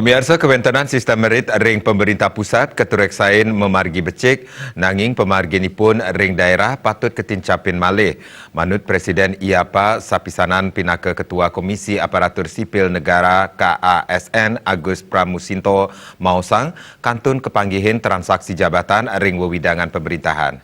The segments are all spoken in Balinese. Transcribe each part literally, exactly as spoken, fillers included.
Miarsa, kawéntenan sistem merit ring pemerintah pusat katureksain mamargi becik, nanging pamarginipun ring daerah patut katincapin malih. Manut Presiden IAPA sapisanan pinaka Ketua Komisi Aparatur Sipil Negara K A S N Agus Pramusinto maosang, kantun kapanggihin transaksi jabatan ring wewidangan pemerintahan.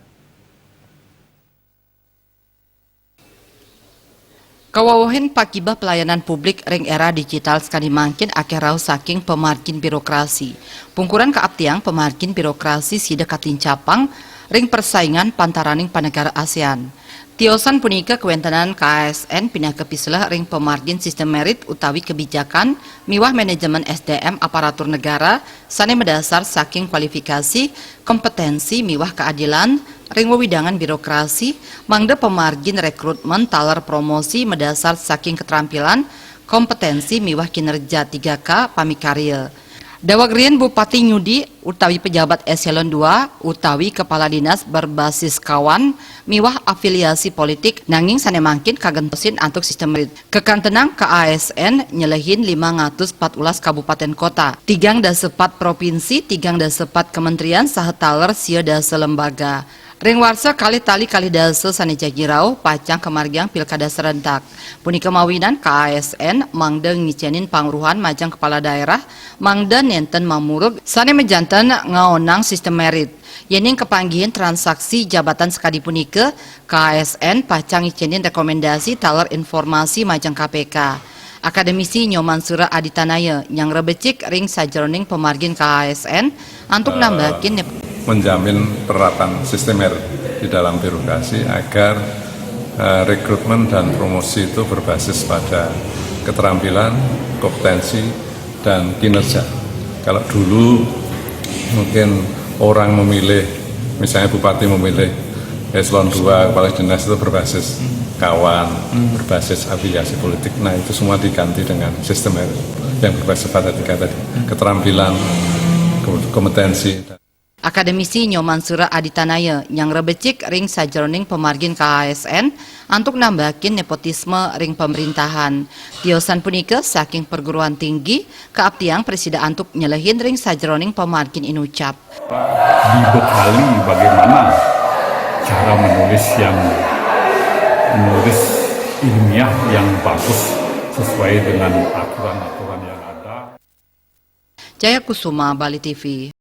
Kawewehin pakibeh pelayanan publik ring era digital sakadi mangkin akéh rauh saking pamargin birokrasi. Pungkuran kaaptiang pamargin birokrasi sida katincapang ring persaingan pantaraning panegara ASEAN. Tiosan punika kawéntenan K A S N pinaka piselah ring pamargin sistem merit utawi kebijakan miwah manajemen S D M aparatur negara sané madasar saking kualifikasi, kompetensi miwah kaadilan ring wewidangan birokrasi, mangda pamargin rekrutmen taler promosi madasar saking ketrampilan, kompetensi miwah kinerja tiga K pamikarya. Daweg riin Bupati nyudi utawi pejabat eselon dua utawi kepala dinas berbasis kawan miwah afiliasi politik, nanging sané mangkin kagentosin antuk sistem merit. Kakantenang K A S N nyelehin limang atus pat ulas kabupaten kota, tigang dasa pat provinsi, tigang dasa pat kementerian, saha taler sia dasa lembaga. Ring warsa kalih tali kalih dasa sané jagi rauh pacang kamargiang pilkada serentak. Punika mawinan K A S N mangda ngicénin pangweruhan majeng kepala daerah mangda nénten mamurub sané majanten ngaonang sistem merit. Yéning kapanggihin transaksi jabatan sakadi punika, K A S N pacang ngicénin rekomendasi taler informasi majeng K P K. Akademisi Nyoman Sura Aditanaya nyanggra becik ring sajeroning pamargin K A S N antuk nambahakin nep- menjamin peralatan sistem merit di dalam birokrasi agar, eh, rekrutmen dan promosi itu berbasis pada keterampilan, kompetensi, dan kinerja. Kalau dulu mungkin orang memilih, misalnya bupati memilih eselon dua, kepala dinas itu berbasis kawan, berbasis afiliasi politik. Nah, itu semua diganti dengan sistem yang berbasis pada tiga tadi. Keterampilan, kompetensi. Akademisi Nyoman Sura Aditanaya nyanggra becik ring sajeroning pamargin K A S N antuk nambahakin nepotisme ring pemerintahan. Tiosan punika saking perguruan tinggi, kaaptiang prasida antuk nyelehin ring sajeroning pamargin inucap. Dibekali bagaimana cara menulis yang menulis ilmiah yang bagus sesuai dengan aturan-aturan yang ada. Jaya Kusuma, Bali T V.